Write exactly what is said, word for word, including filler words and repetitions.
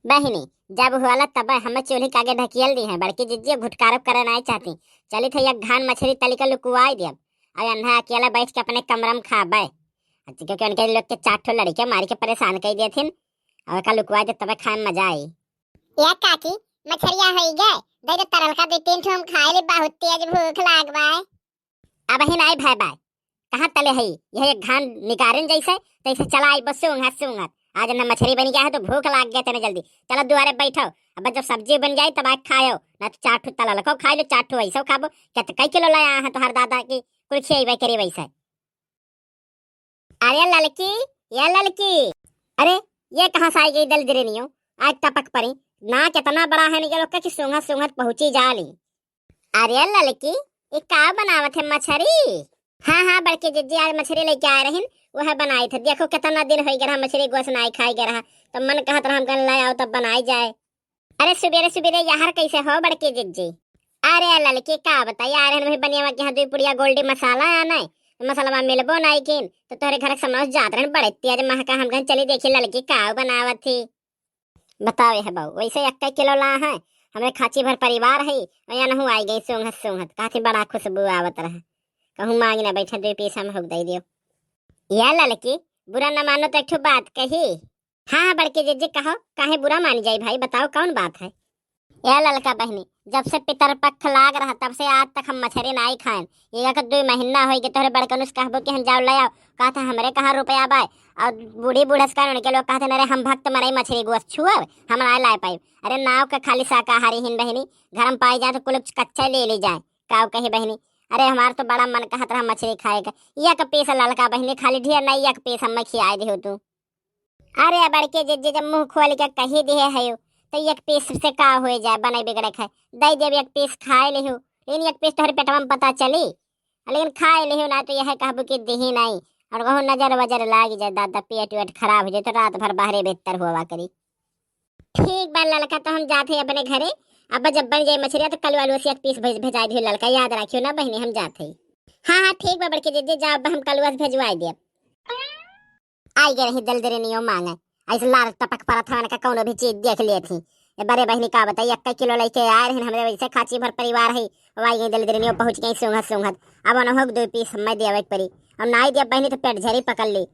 बहिनी, जब हुआला तब हमें चूल्ही के आगे ढकियल दी है, बड़की जिज्जी घुटकारब करे नाई चाहती। चली थे एक घान मछरी तली के लुकुआई दियब, और अन्हा अकेला बैठ के अपने कमरा में खाबे। अच्छा, क्योंकि उनके लोग के चार ठो लड़के मार के परेशान कर दिए थे, और का लुकुआई दे तबे खाए में मजा आई। या काकी, मछरिया होई गए, दे दे तरल का दे तीन ठो हम खाए ले, बहुत तेज भूख लाग बाय। अब ही नाई भाई बाय, कहाँ तले है यह एक घान निकारिन जैसे तैसे चला आई बस सूंघत सूंघत। आज ना मछरी बन गया है तो भूख लाग गया तेने जल्दी। चला दुआरे बैठो, अब जब सब्जी बन जाए तब आके खायो, ना तो चार ठो तला लखो खाए लो, चार ठो ऐसा खाबो। क्या तो कई किलो लाया है तोहर दादा की कुल खियाई करी वैसे। अरे ललकी, ये ललकी, अरे ये कहाँ से आई गई दलदरिनियो? आज टपक पड़ी ना, कितना बड़ा है निकलो कि सूंघत सूंघत पहुँची जाली। अरे ललकी, ये का बनावत है, मछरी? हाँ हाँ बड़की जिज्जी, आज मछरी लेके आए रहिन, वह बनाई थे। देखो कितना दिन हो गया रहा मछरी गोस नाई खाई गया रहा, तो मन कहत रहा हम कल ले आओ तब बनाई जाए। अरे सुबेरे सुबेरे यार कैसे हो बड़की जिज्जी? अरे ललकी का बताई, आ रहन वही बनिया के यहाँ दुई पुड़िया गोल्डी मसाला आना है, मसाला मिलबो नाई किन, तो तोहरे घर के सामने से जात रहन बड़े तेज महका, हम कहन चली देखी ललकी का बनावत थी। बतावे है बहू, वैसे एक किलो ला है, हमरे खाची भर परिवार है, और यहाँ नहु आई गई सूंघत सूंघत, कहती बड़ा खुशबू आवत रहा, कहूँ मांगी ना बैठे, दुई पीस हम हुक दे दियो। या ललकी, बुरा न मानो तो एक ठो बात कही। हाँ हाँ बड़की जिज्जी कहो, काहे बुरा मान जाई भाई, बताओ कौन बात है? या ललका बहिनी, जब से पितर पक्ष लाग रहा तब से आज तक हम मछरी नाई खाएन। ये का दुई महीना होई गए, तोहरे बड़कनुस कहबो कि हम जाओ ले आओ, कहा था हमरे कहाँ रुपया बाय। और बूढ़ी बूढ़स का उनके लोग कहते अरे हम भक्त मरई मछरी गोस छुअब, हम नाई लाए पाई। अरे नाव के खाली शाकाहारी हिन बहिनी, घर में पाई जाए तो कुल कच्चा ले ले जाए। काव कही बहिनी, अरे हमार तो बड़ा मन कहत रहा मछरी खाए का। एक पीस ललका बहिनी, खाली ढेर नहीं, एक पीस हमें खियाए दिहो तू। अरे बड़के जिज्जी जब मुंह खोल के कही दिहे हयो, तो एक पीस से का हो जाए, बने बिगड़े खाए, दे देब एक पीस खाए लिहो, लेकिन एक पीस तोहरे पेटवा में पता चली, लेकिन खाए लिहो ना तो यह कहबू कि दिही नहीं, और कहूँ नजर वजर लाग जाए, दादा पेट वेट खराब हो जाए, तो रात भर बाहरे भीतर हुआ करी। ठीक बा ललका, तो हम जात है अपने घरे, अब जब बन जाए मछरिया तो कल वालू से एक पीस भेज, भेजाई दियो ललका, याद रखियो ना बहिनी, हम जात है। हाँ हाँ ठीक बा बड़के जिज्जी, जाओ अब हम कलुआ से भेजवाई देब। आई गए रही दलदरिनियो मांगे, ऐसे लाल टपक परत हवन का कौनो भी चीज देख लेत ही। ए बड़े बहिनी का बताई, एक किलो लेके आए रही हमरे, वैसे खाची भर परिवार है, अब आई गई दलदरिनियो पहुँच गई सूंघत सूंघत। अब उन्हों दो पीस हमें देवे के पड़ी, और नाई दिया बहिनी तो पेट झरी पकड़ ली।